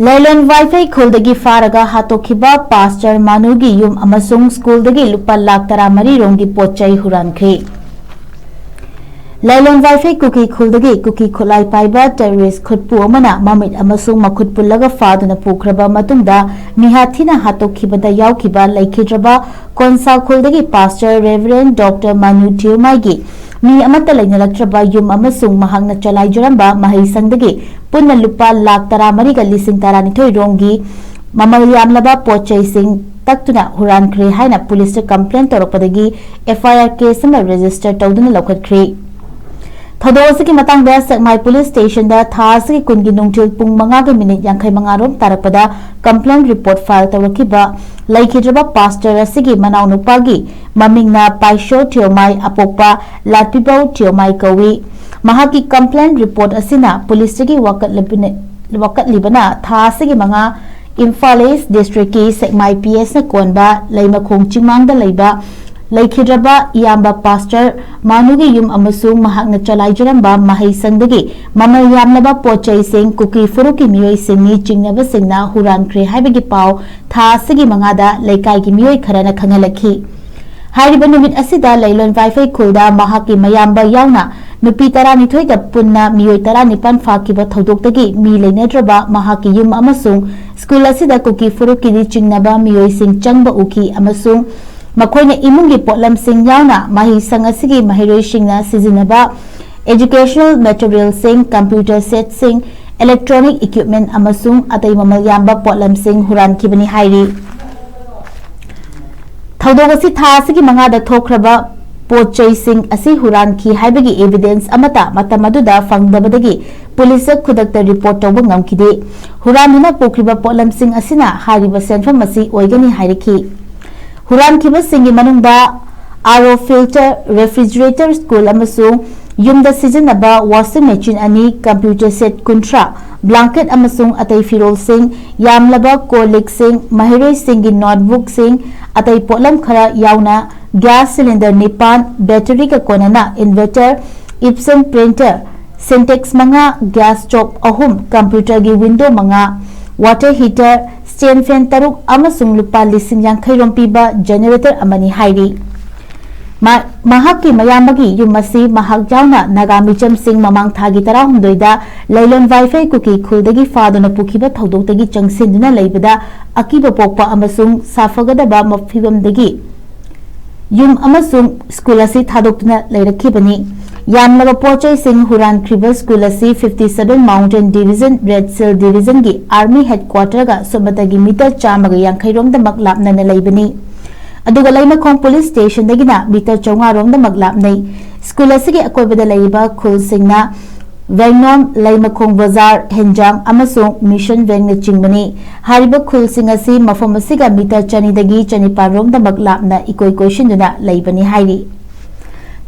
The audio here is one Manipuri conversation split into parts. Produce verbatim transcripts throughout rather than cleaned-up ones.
ꯂꯥꯏꯂꯣꯟ ꯋꯥꯏꯐꯩ ꯈꯨꯜꯗꯒꯤ ꯐꯥꯔꯒ ꯍꯥꯠꯇꯣꯛꯈꯤꯕ ꯄꯥꯁꯇꯔ ꯃꯥꯅꯨꯒꯤ ꯌꯨꯝ ꯑꯃꯁꯨꯡ ꯁ꯭ꯀꯨꯜꯗꯒꯤ ꯂꯨꯄꯥ ꯂꯥꯈ ꯇꯔꯥꯃꯔꯤ ꯔꯣꯝꯒꯤ ꯄꯣꯠ ꯆꯩ ꯍꯨꯔꯥꯟꯈ꯭ꯔꯦ꯫ ꯂꯥꯏꯂꯣꯟ ꯋꯥꯏꯐꯩ ꯀꯨꯀꯤ ꯈꯨꯜꯗꯒꯤ ꯀꯨꯀꯤ ꯈꯨꯠꯂꯥꯏ ꯄꯥꯏꯕ terrorist ꯈꯨꯠꯄꯨ ꯑꯃꯅ ꯃꯃꯤꯠ ꯑꯃꯁꯨꯡ ꯃꯈꯨꯠ ꯄꯨꯜꯂꯒ ꯐꯥꯗꯨꯅ ꯄꯨꯈ꯭ꯔꯕ ꯃꯇꯨꯡꯗ ꯃꯤꯍꯥꯠ ꯊꯤꯅ ꯍꯥꯠꯇꯣꯛꯈꯤꯕꯗ ꯌꯥꯎꯈꯤꯕ ꯂꯩꯈꯤꯗ꯭ꯔꯕ ꯀꯣꯟꯁꯥ ꯈꯨꯜꯗꯒꯤ ꯄꯥꯁꯇꯔ Reverend Doctor ꯃꯥꯅꯨ ꯊꯤꯌꯣꯃꯥꯏꯒꯤ ꯃꯤ ꯑꯃꯠꯇ ꯂꯩꯅꯔꯛꯇ꯭ꯔꯕ ꯌꯨꯝ ꯑꯃꯁꯨꯡ ꯃꯍꯥꯛꯅ ꯆꯂꯥꯏꯖꯔꯝꯕ ꯃꯍꯩꯁꯪꯗꯒꯤ ꯄꯨꯟꯅ ꯂꯨꯄꯥ ꯂꯥꯈ ꯇꯔꯥꯃꯔꯤꯒ ꯂꯤꯁꯤꯡ ꯇꯔꯥꯅꯤꯊꯣꯏ ꯔꯣꯝꯒꯤ ꯃꯃꯜ ꯌꯥꯝꯂꯕ ꯄꯣꯠ ꯆꯩꯁꯤꯡ ꯇꯛꯇꯨꯅ ꯍꯨꯔꯥꯟꯈ꯭ꯔꯦ ꯍꯥꯏꯅ ꯄꯨꯂꯤꯁꯇ complaint ꯇꯧꯔꯛꯄꯗꯒꯤ F I R case ꯑꯃ register ꯇꯧꯗꯨꯅ ꯂꯧꯈꯠꯈ꯭ꯔꯦ꯫ ꯊꯧꯗꯣꯛ ꯑꯁꯤꯒꯤ ꯃꯇꯥꯡꯗ ꯁꯦꯛꯃꯥꯏ police stationꯗ ꯊꯥ ꯑꯁꯤꯒꯤ ꯀꯨꯟꯒꯤ ꯅꯨꯡꯊꯤꯜ ꯄꯨꯡ ꯃꯉꯥꯒ minute ꯌꯥꯡꯈꯩ ꯃꯉꯥ ꯔꯣꯝ ꯇꯥꯔꯛꯄꯗ complaint report file ꯇꯧꯔꯛꯈꯤꯕ ꯂꯩꯈꯤꯗ꯭ꯔꯕ ꯄꯥꯁꯇꯔ ꯑꯁꯤꯒꯤ ꯃꯅꯥꯎꯅꯨꯄꯥꯒꯤ ꯃꯃꯤꯡꯅ ꯄꯥꯏꯁꯣ ꯊꯤꯌꯣꯃꯥꯏ ꯑꯄꯣꯛꯄ ꯂꯥꯠꯄꯤꯕꯧ ꯊꯤꯌꯣꯃꯥꯏ ꯀꯧꯏ꯫ ꯃꯍꯥꯛꯀꯤ complaint report ꯑꯁꯤꯅ ꯄꯨꯂꯤꯁꯇꯒꯤ ꯋꯥꯀꯠꯂꯕꯅ-, ꯋꯥꯀꯠꯂꯤꯕꯅ ꯊꯥ ꯑꯁꯤꯒꯤ ꯃꯉꯥ ꯏꯝꯐꯥꯜ East districtꯀꯤ ꯁꯦꯛꯃꯥꯏ P S ꯅ ꯀꯣꯟꯕ ꯂꯩꯃꯈꯣꯡ ꯆꯤꯡꯃꯥꯡꯗ ꯂꯩꯕ ꯂꯩꯈꯤꯗ꯭ꯔꯕ ꯏꯌꯥꯝꯕ ꯄꯥꯁꯇꯔ ꯃꯥꯅꯨꯒꯤ ꯌꯨꯝ ꯑꯃꯁꯨꯡ ꯃꯍꯥꯛꯅ ꯆꯂꯥꯏꯖꯔꯝꯕ ꯃꯍꯩꯁꯪꯗꯒꯤ ꯃꯃꯜ ꯌꯥꯝꯂꯕ ꯄꯣꯠ ꯆꯩꯁꯤꯡ ꯀꯨꯀꯤ ꯐꯨꯔꯨꯞꯀꯤ ꯃꯤꯑꯣꯏꯁꯤꯡꯅꯤ ꯆꯤꯡꯅꯕꯁꯤꯡꯅ ꯍꯨꯔꯥꯟꯈ꯭ꯔꯦ ꯍꯥꯏꯕꯒꯤ ꯄꯥꯎ ꯊꯥ ꯑꯁꯤꯒꯤ ꯃꯉꯥꯗ ꯂꯩꯀꯥꯏꯒꯤ ꯃꯤꯑꯣꯏ ꯈꯔꯅ ꯈꯪꯍꯜꯂꯛꯈꯤ꯫ ꯍꯥꯏꯔꯤꯕ ꯅꯨꯃꯤꯠ ꯑꯁꯤꯗ ꯂꯩꯂꯣꯟ ꯋꯥꯏꯐꯩ ꯈꯨꯜꯗ ꯃꯍꯥꯛꯀꯤ ꯃꯌꯥꯝꯕ ꯌꯥꯎꯅ ꯅꯨꯄꯤ ꯇꯔꯥꯅꯤꯊꯣꯏꯒ ꯄꯨꯟꯅ ꯃꯤꯑꯣꯏ ꯇꯔꯥꯅꯤꯄꯥꯟ ꯐꯥꯈꯤꯕ ꯊꯧꯗꯣꯛꯇꯒꯤ ꯃꯤ ꯂꯩꯅꯗ꯭ꯔꯕ ꯃꯍꯥꯛꯀꯤ ꯌꯨꯝ ꯑꯃꯁꯨꯡ ꯁ꯭ꯀꯨꯜ ꯑꯁꯤꯗ ꯀꯨꯀꯤ ꯐꯨꯔꯨꯞꯀꯤꯗꯤ ꯆꯤꯡꯅꯕ ꯃꯤꯑꯣꯏꯁꯤꯡ ꯆꯪꯕ ꯎꯈꯤ ꯑꯃꯁꯨꯡ ꯃꯈꯣꯏꯅ ꯏꯃꯨꯡꯒꯤ ꯄꯣꯠꯂꯝꯁꯤꯡ ꯌꯥꯎꯅ ꯃꯍꯩꯁꯪ ꯑꯁꯤꯒꯤ ꯃꯍꯩꯔꯣꯏꯁꯤꯡꯅ ꯁꯤꯖꯤꯟꯅꯕ educational materialꯁꯤꯡ, computer setꯁꯤꯡ, electronic equipment ꯑꯃꯁꯨꯡ ꯑꯇꯩ ꯃꯃꯜ ꯌꯥꯝꯕ ꯄꯣꯠꯂꯝꯁꯤꯡ ꯍꯨꯔꯥꯟꯈꯤꯕꯅꯤ ꯍꯥꯏꯔꯤ꯫ ꯊꯧꯗꯣꯛ ꯑꯁꯤ ꯊꯥ ꯑꯁꯤꯒꯤ ꯃꯉꯥꯗ ꯊꯣꯛꯈ꯭ꯔꯕ ꯄꯣꯠ ꯆꯩꯁꯤꯡ ꯑꯁꯤ ꯍꯨꯔꯥꯟꯈꯤ ꯍꯥꯏꯕꯒꯤ evidence ꯑꯃꯠꯇ ꯃꯇꯝ ꯑꯗꯨꯗ ꯐꯪꯗꯕꯗꯒꯤ ꯄꯨꯂꯤꯁꯇ ꯈꯨꯗꯛꯇ report ꯇꯧꯕ ꯉꯝꯈꯤꯗꯦ꯫ ꯍꯨꯔꯥꯟꯗꯨꯅ ꯄꯨꯈ꯭ꯔꯤꯕ ꯄꯣꯠꯂꯝꯁꯤꯡ ꯑꯁꯤꯅ ꯍꯥꯏꯔꯤꯕ ꯁꯦꯟꯐꯝ ꯑꯁꯤ ꯑꯣꯏꯒꯅꯤ ꯍꯥꯏꯔꯛꯈꯤ꯫ ꯍꯨꯔꯥꯟꯈꯤꯕꯁꯤꯡꯒꯤ ꯃꯅꯨꯡꯗ R O filter, refrigerator, school ꯑꯃꯁꯨꯡ ꯌꯨꯝꯗ ꯁꯤꯖꯤꯟꯅꯕ washing machine ꯑꯅꯤ, computer set ꯀꯨꯟꯊ꯭ꯔꯥ, blanket ꯑꯃꯁꯨꯡ ꯑꯇꯩ ꯐꯤꯔꯣꯜꯁꯤꯡ, ꯌꯥꯝꯂꯕ ꯀꯣꯜ ꯂꯤꯛꯁꯤꯡ, ꯃꯍꯩꯔꯣꯏꯁꯤꯡꯒꯤ notebookꯁꯤꯡ, ꯑꯇꯩ ꯄꯣꯠꯂꯝ ꯈꯔ ꯌꯥꯎꯅ gas cylinder ꯅꯤꯄꯥꯟ, batteryꯒ ꯀꯣꯟꯅꯅ inverter, Epson printer, Sintex ꯃꯉꯥ, gas stove ꯑꯍꯨꯝ, computerꯒꯤ window ꯃꯉꯥ, water heater, stand fan ꯇꯔꯨꯛ ꯑꯃꯁꯨꯡ ꯂꯨꯄꯥ ꯂꯤꯁꯤꯡ ꯌꯥꯡꯈꯩ ꯔꯣꯝ ꯄꯤꯕ generator ꯑꯃꯅꯤ ꯍꯥꯏꯔꯤ꯫ ꯃꯍꯥꯛꯀꯤ ꯃꯌꯥꯝꯕꯒꯤ ꯌꯨꯝ ꯑꯁꯤ ꯃꯍꯥꯛ ꯌꯥꯎꯅ ꯅꯥꯒꯥ ꯃꯤꯆꯝꯁꯤꯡ ꯃꯃꯥꯡ ꯊꯥꯒꯤ ꯇꯔꯥꯍꯨꯝꯗꯣꯏꯗ ꯂꯩꯂꯣꯟ ꯋꯥꯏꯐꯩ ꯀꯨꯀꯤ ꯈꯨꯜꯗꯒꯤ ꯐꯥꯗꯨꯅ ꯄꯨꯈꯤꯕ ꯊꯧꯗꯣꯛꯇꯒꯤ ꯆꯪꯁꯤꯟꯗꯨꯅ ꯂꯩꯕꯗ ꯑꯀꯤꯕ ꯄꯣꯛꯄ ꯑꯃꯁꯨꯡ ꯁꯥꯐꯒꯗꯕ ꯐꯤꯕꯝꯗꯒꯤ ꯌꯨꯝ ꯑꯃꯁꯨꯡ ꯁ꯭ꯀꯨꯜ ꯑꯁꯤ ꯊꯥꯗꯣꯛꯇꯨꯅ ꯂꯩꯔꯛꯈꯤꯕꯅꯤ꯫ ꯌꯥꯝꯂꯕ ꯄꯣꯠ ꯆꯩꯁꯤꯡ ꯍꯨꯔꯥꯟꯈ꯭ꯔꯤꯕ ꯁ꯭ꯀꯨꯜ ꯑꯁꯤ fifty seven Mountain Division Red Cell Division ꯒꯤ Army Headquarter ꯒ ꯁꯨꯞꯅꯇꯒꯤ meter ꯆꯥꯝꯃꯒ ꯌꯥꯡꯈꯩ ꯔꯣꯝꯗꯃꯛ ꯂꯥꯞꯅꯅ ꯂꯩꯕꯅꯤ꯫ ꯑꯗꯨꯒ ꯂꯩꯃꯈꯣꯡ Police Station ꯗꯒꯤꯅ meter ꯆꯥꯝꯃꯉꯥ ꯔꯣꯝꯗꯃꯛ ꯂꯥꯞꯅꯩ꯫ ꯁ꯭ꯀꯨꯜ ꯑꯁꯤꯒꯤ ꯑꯀꯣꯏꯕꯗ ꯂꯩꯔꯤꯕ ꯈꯨꯜꯁꯤꯡꯅ ꯋꯦꯡꯅꯣꯝ, ꯂꯩꯃꯈꯣꯡ ꯕꯖꯥꯔ, ꯍꯦꯟꯖꯥꯡ ꯑꯃꯁꯨꯡ ꯃꯤꯁꯟ ꯋꯦꯡꯅꯆꯤꯡꯕꯅꯤ꯫ ꯍꯥꯏꯔꯤꯕ ꯈꯨꯜꯁꯤꯡ ꯑꯁꯤ ꯃꯐꯝ ꯑꯁꯤꯒ meter ꯆꯅꯤꯗꯒꯤ ꯆꯅꯤꯄꯥꯟ ꯔꯣꯝꯗꯃꯛ ꯂꯥꯞꯅ ꯏꯀꯣꯏ ꯀꯣꯏꯁꯤꯟꯗꯨꯅ ꯂꯩꯕꯅꯤ ꯍꯥꯏꯔꯤ꯫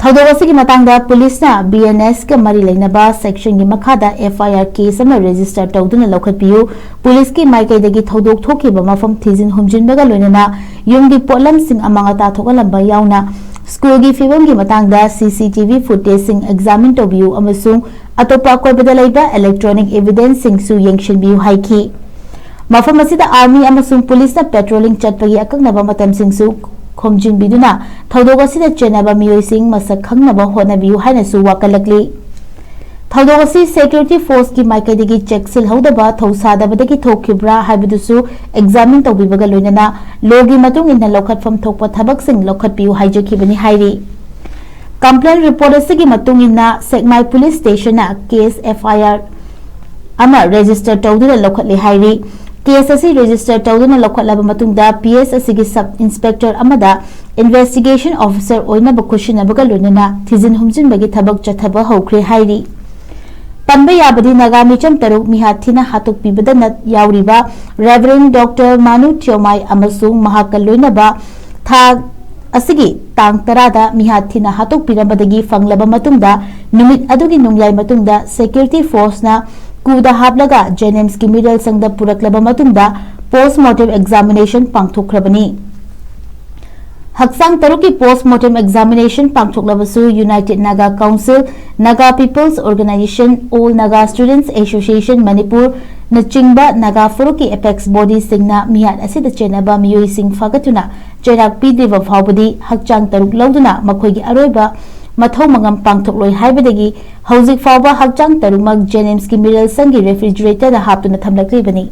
ꯊꯧꯗꯣꯛ ꯑꯁꯤꯒꯤ ꯃꯇꯥꯡꯗ ꯄꯨꯂꯤꯁꯅ B N S ꯀ ꯃꯔꯤ ꯂꯩꯅꯕ section ꯒꯤ ꯃꯈꯥꯗ F I R case ꯑꯃ register ꯇꯧꯗꯨꯅ ꯂꯧꯈꯠꯄꯤꯌꯨ꯫ ꯄꯨꯂꯤꯁꯀꯤ ꯃꯥꯏꯀꯩꯗꯒꯤ ꯊꯧꯗꯣꯛ ꯊꯣꯛꯈꯤꯕ ꯃꯐꯝ ꯊꯤꯖꯤꯟ ꯍꯨꯝꯖꯤꯟꯕꯒ ꯂꯣꯏꯅꯅ ꯌꯨꯝꯒꯤ ꯄꯣꯠꯂꯝꯁꯤꯡ ꯑꯃꯥꯡ ꯑꯇꯥ ꯊꯣꯛꯍꯜꯂꯝꯕ ꯌꯥꯎꯅ ꯁ꯭ꯀꯨꯜꯒꯤ ꯐꯤꯕꯝꯒꯤ ꯃꯇꯥꯡꯗ C C T V footage ꯁꯤꯡ examine ꯇꯧꯕꯤꯌꯨ ꯑꯃꯁꯨꯡ ꯑꯇꯣꯞꯄ ꯑꯀꯣꯏꯕꯗ ꯂꯩꯕ electronic evidence ꯁꯤꯡꯁꯨ ꯌꯦꯡꯁꯤꯟꯕꯤꯌꯨ ꯍꯥꯏꯈꯤ꯫ ꯃꯐꯝ ꯑꯁꯤꯗ army ꯑꯃꯁꯨꯡ ꯄꯨꯂꯤꯁꯅ patrolling ꯆꯠꯄꯒꯤ ꯑꯀꯛꯅꯕ ꯃꯇꯝꯁꯤꯡꯁꯨ ꯈꯣꯝꯖꯤꯟꯕꯤꯗꯨꯅ ꯊꯧꯗꯣꯛ ꯑꯁꯤꯗ ꯆꯦꯟꯅꯕ ꯃꯤꯑꯣꯏꯁꯤꯡ ꯃꯁꯛ ꯈꯪꯅꯕ ꯍꯣꯠꯅꯕꯤꯌꯨ ꯍꯥꯏꯅꯁꯨ ꯋꯥꯀꯠꯂꯛꯂꯤ꯫ ꯊꯧꯗꯣꯛ ꯑꯁꯤ security force ꯀꯤ ꯃꯥꯏꯀꯩꯗꯒꯤ ꯆꯦꯛꯁꯤꯜꯍꯧꯗꯕ ꯊꯧꯁꯥꯗꯕꯗꯒꯤ ꯊꯣꯛꯈꯤꯕ꯭ꯔꯥ ꯍꯥꯏꯕꯗꯨꯁꯨ examine ꯇꯧꯕꯤꯕꯒ ꯂꯣꯏꯅꯅ law ꯒꯤ ꯃꯇꯨꯡ ꯏꯟꯅ ꯂꯧꯈꯠꯐꯝ ꯊꯣꯛꯄ ꯊꯕꯛꯁꯤꯡ ꯂꯧꯈꯠꯄꯤꯌꯨ ꯍꯥꯏꯖꯈꯤꯕꯅꯤ ꯍꯥꯏꯔꯤ꯫ Complaint report ꯑꯁꯤꯒꯤ ꯃꯇꯨꯡ ꯏꯟꯅ ꯁꯦꯛꯃꯥꯏ Police Station ꯅ case F I R ꯑꯃ register ꯇꯧꯗꯨꯅ ꯂꯧꯈꯠꯂꯦ ꯍꯥꯏꯔꯤ꯫ Case ꯑꯁꯤ register ꯇꯧꯗꯨꯅ ꯂꯧꯈꯠꯂꯕ ꯃꯇꯨꯡꯗ P S ꯑꯁꯤꯒꯤ sub inspector ꯑꯃꯗ investigation officer ꯑꯣꯏꯅꯕ ꯈꯨꯠꯁꯤꯟꯅꯕꯒ ꯂꯣꯏꯅꯅ ꯊꯤꯖꯤꯟ ꯍꯨꯝꯖꯤꯟꯕꯒꯤ ꯊꯕꯛ ꯆꯠꯊꯕ ꯍꯧꯈ꯭ꯔꯦ ꯍꯥꯏꯔꯤ꯫ ꯄꯟꯕ ꯌꯥꯕꯗꯤ ꯅꯥꯒꯥ ꯃꯤꯆꯝ ꯇꯔꯨꯛ ꯃꯤꯍꯥꯠ ꯊꯤꯅ ꯍꯥꯠꯇꯣꯛꯄꯤꯕꯗ ꯅꯠ ꯌꯥꯎꯔꯤꯕ Reverend Doctor ꯃꯥꯅꯨ ꯊꯤꯌꯣꯃꯥꯏ ꯑꯃꯁꯨꯡ ꯃꯍꯥꯛꯀ ꯂꯣꯏꯅꯕ ꯊꯥ ꯑꯁꯤꯒꯤ ꯇꯥꯡ ꯇꯔꯥꯗ ꯃꯤꯍꯥꯠ ꯊꯤꯅ ꯍꯥꯠꯇꯣꯛꯄꯤꯔꯝꯕꯗꯒꯤ ꯐꯪꯂꯕ ꯃꯇꯨꯡꯗ ꯅꯨꯃꯤꯠ ꯑꯗꯨꯒꯤ ꯅꯣꯡꯌꯥꯏ ꯃꯇꯨꯡꯗ security force ꯅ ꯀꯨꯗ ꯍꯥꯞꯂꯒ JNIMS ꯀꯤ ꯃꯤꯔꯦꯜ ꯁꯪꯗ ꯄꯨꯔꯛꯂꯕ ꯃꯇꯨꯡꯗ post mortem examination ꯄꯥꯡꯊꯣꯛꯈ꯭ꯔꯕꯅꯤ꯫ ꯍꯛꯆꯥꯡ ꯇꯔꯨꯛꯀꯤ post mortem examination ꯄꯥꯡꯊꯣꯛꯂꯕꯁꯨ United Naga Council, Naga People's Organisation, All Naga Students Association Manipur, ꯅꯆꯤꯡꯕ ꯅꯥꯒꯥ ꯐꯨꯔꯨꯞꯀꯤ ꯑꯦꯄꯦꯛꯁ ꯕꯣꯗꯤꯁꯤꯡꯅ ꯃꯤꯍꯥꯠ ꯑꯁꯤꯗ ꯆꯦꯟꯅꯕ ꯃꯤꯑꯣꯏꯁꯤꯡ ꯐꯒꯠꯇꯨꯅ ꯆꯩꯔꯥꯛ ꯄꯤꯗ꯭ꯔꯤꯕ ꯐꯥꯎꯕꯗꯤ ꯍꯛꯆꯥꯡ ꯇꯔꯨꯛ ꯂꯧꯗꯨꯅ ꯃꯈꯣꯏꯒꯤ ꯑꯔꯣꯏꯕ ꯃꯊꯧ ꯃꯉꯝ ꯄꯥꯡꯊꯣꯛꯂꯣꯏ ꯍꯥꯏꯕꯗꯒꯤ ꯍꯧꯖꯤꯛ ꯐꯥꯎꯕ ꯍꯛꯆꯥꯡ ꯇꯔꯨꯛꯃꯛ ꯖꯦꯅꯤꯝꯁꯀꯤ ꯃꯤꯔꯦꯜ ꯁꯪꯒꯤ ꯔꯦꯐ꯭ꯔꯤꯖꯔꯦꯇꯔꯗ ꯍꯥꯞꯇꯨꯅ ꯊꯝꯂꯛꯂꯤꯕꯅꯤ꯫